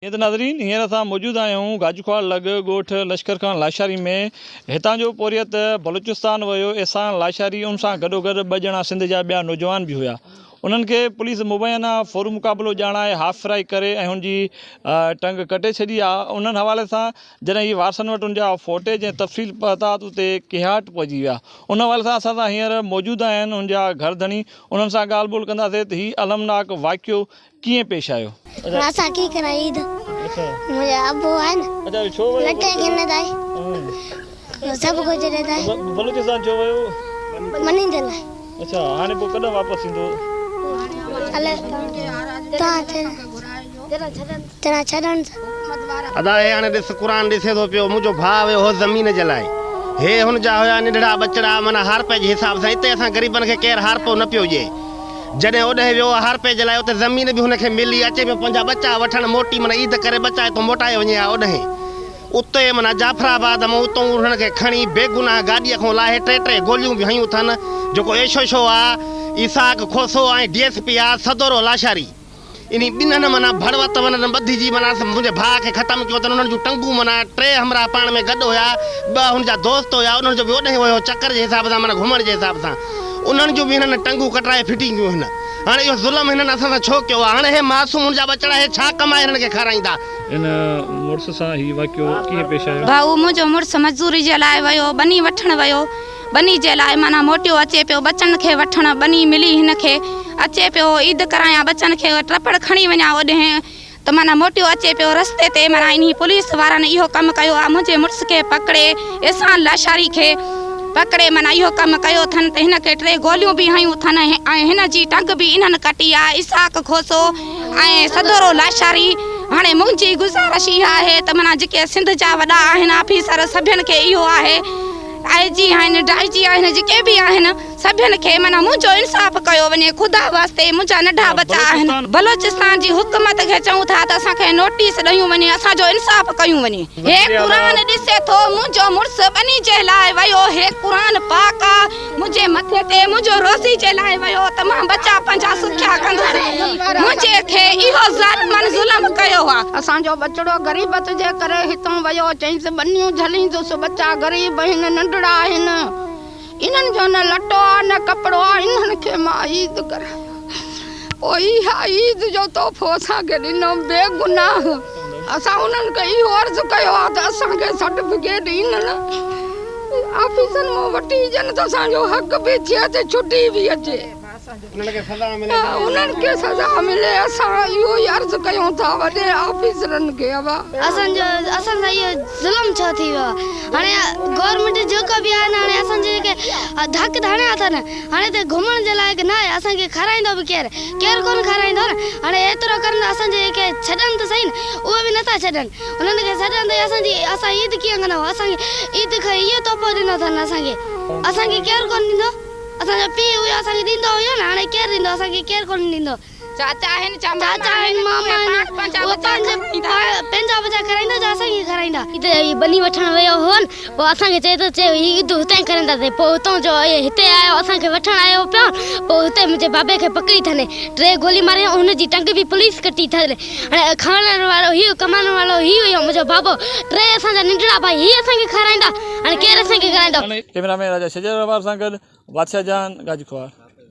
جيئن ته ناظرين هينئر اسان موجود آهيون گاجخواڙ لڳ ڳوٺ لشڪر خان لاشاري ۾ هتان جو پورهيت بلوچستان ويو احسان لاشاري ان سان گڏوگڏ ٻه ڄڻا سنڌ جا ٻيا نوجوان به هيا انهن کي پوليس مبينا ڦر مقابلو ڄاڻائي هاف فرائي ڪري ۽ هن جي ٽنگ ڪٽي ڇڏي آ انهن حوالي سان جڏهن هي وارثن وٽ ان جا فوٽيج ۽ تفصيل پهتا ته اتي ڪيهاٽ پئجي ويا ان حوالي سان اسان سان هينئر موجود آهن ان جا گهر ڌڻي انهن سان ڳالهه ٻولهه ڪنداسين ته هي المناڪ واقعو ڪيئن پيش آيو؟ اسان ڪي ڪرا عيد منهنجا ابو آهي نه لٽي گهندا آهي سڀ ڪجهه ڏيندا آهي. بلوچستان ڇو ويو؟ مني جي لاء. اڇا هاڻي پوء ڪڏهن واپس ايندو؟ الائي تان ڇڏن. ادا هي هاڻي ڏس قرآن ڏسي ٿو پيو منهنجو ڀاء ويو هو زمين جي لاء هي هن جا هيا ننڍڙا ٻچڙا معنيٰ هارپي جي حساب سان اتي اسان غريبن کي ڪير هارپو نه پيو ڏئي. جڏهن اوڏهين ويو هارپي جي لاء اتي زمين به هن کي ملي، اچي پيو پنهنجا ٻچا وٺڻ موٽي معنيٰ عيد ڪري ٻچا اتون موٽائي وڃي ها اوڏهين اتي معنيٰ جعفرآباد مان اتون انهن کي کڻي بيگناهه گاڏيء کان لاهي ٽي ٽي گوليون به هنيون اٿن جيڪو ايس ايڇ او آ Ishaq Khoso ۽ D S P آ سدورو لاشاري. انهي ٻنهن معنيٰ ڀڙوت ونن ٻڌجي معنيٰ منهنجي ڀاء کي ختم ڪيو اٿن انهن جون ٽنگون معنيٰ ٽي همراهه پاڻ ۾ گڏ هيا ٻه هن جا دوست هيا انهن جو به اوڏهين هيو چڪر جي حساب سان معنيٰ گهمڻ جي حساب سان انهن جون به هنن ٽنگون ڪٽرائي ڦٽي ڪيون هن هاڻي اهو ظلم هنن اسان سان ڇو ڪيو آهي هاڻي هي معصوم هن جا ٻچڙا هي ڇا ڪمائي هنن کي کارائيندا. ان مڙس سان هي واقعو ڪيئن پيش آيو؟ ڀائو منهنجو مڙس مزوري جي لاء ويو ٻني وٺڻ ويو ٻني جي لاء معنيٰ موٽيو اچي پيو ٻچن کي وٺڻ ٻني ملي هن کي اچي پيو عيد ڪرايان ٻچن کي ٽپڙ کڻي وڃان اوڏهين ته معنيٰ موٽيو اچي پيو رستي تي معنيٰ انهي پوليس وارن اهو ڪم ڪيو آ منهنجي مڙس کي پڪڙي احسان لاشاري کي پڪڙي معنيٰ اهو ڪم ڪيو اٿن ته هن کي ٽي گوليون به هنيون اٿن ۽ هن جي ٽنگ به انهن ڪٽي آ اسحاق کوسو ۽ سدورو لاشاري هاڻي منهنجي گذارش اها آهي ته معنيٰ جيڪي سنڌ جا وڏا آهن آفيسر سڀين کي اهو آهي آء جي آهن ڊي I جي آهن جيڪي به آهن سڀين کي معنيٰ منهنجو انصاف ڪيو وڃي خدا واسطي منهنجا ننڍا ٻچا آهن بلوچستان جي حڪومت کي چئون ٿا ته اسان کي نوٽيس ڏيون وڃي اسان جو انصاف ڪيون وڃي هي قرآن ڏسي ٿو منهنجو مڙس ٻني جي لاء ويو هي قرآن پاڪ آ منهنجي مٿي تي منهنجو روزي جي لاء ويو ته مان ٻچا پنهنجا سکيا ڪندس منهنجي کي اهو ظالمن ظلم ڪيو آ. اسان جو ٻچڙو غريبت جي ڪري هتان ويو چئينس ٻنيون جهليندس ٻچا غريب آهن ننڍڙا آهن انهن جو نه لٽو آ نه ڪپڙو آ انهن کي مان عيد ڪرايان پوء اها عيد جو تحفو اسان کي ڏنو بيگناهه اسان انهن کي اهو عرض ڪيو آ ته اسان کي سرٽيفڪيٽ انهن آفيسن مان وٺي ڏين ته اسان جو حق به ٿئي ته ڇٽي به اچي انهن کي سزا ملي اسان اهو ئي عرض ڪيون ٿا وڏي آفيسرن کي ابا. اسان جو اسان سان اهو ظلم ڇو ٿي ويو آ هاڻي گورنمينٽ جيڪو به آهي نه هاڻي اسان جي جيڪي ڌڪ ته هڻيا اٿن هاڻي ته گهمڻ جي لائق نه آهي اسان کي کارائيندو به ڪير ڪير ڪونه کارائيندو نه هاڻي ايترو ڪرن ته اسان جي کي ڇڏن ته سهي نه اهي به نٿا ڇڏن انهن کي ڇڏن ته اسان جي اسان عيد ڪيئن ڪندائون اسان کي عيد کي اهو تحفو ڏنو اٿن اسان کي اسان کي ڪير ڪونه ڏيندو اسان جو پيء هيو اسان کي ڏيندو هيو نه هاڻي ڪير ڏيندو اسان کي ڪير ڪونه ڏيندو. چاچا آهن چا چاچا آهن ماما آهن اهي پنهنجا پنهنجا ٻچا کارائيندا جا اسان کي کارائيندا. عيد هي ٻني وٺڻ ويو هو نه پوء اسان کي چئي ٿو چي هي عيد هتي ڪرنداسين پوء هتان جو اهي هتي آيو اسان کي وٺڻ آيو پيو پوء هتي منهنجي بابي کي پڪڙي ٿني ٽي گولي ماري هن جي ٽنگ به پوليس ڪٽي ٿني هاڻي کارائڻ وارو هي ڪمائڻ وارو هي هيو منهنجو بابو ٽي اسان جا ننڍڙا ڀائي هي اسان کي کارائيندا هاڻي ڪير اسان کي کارائيندو. ڪئميرا مين راجا شجر وار سان گڏ بادشاهه جان گاجخوار.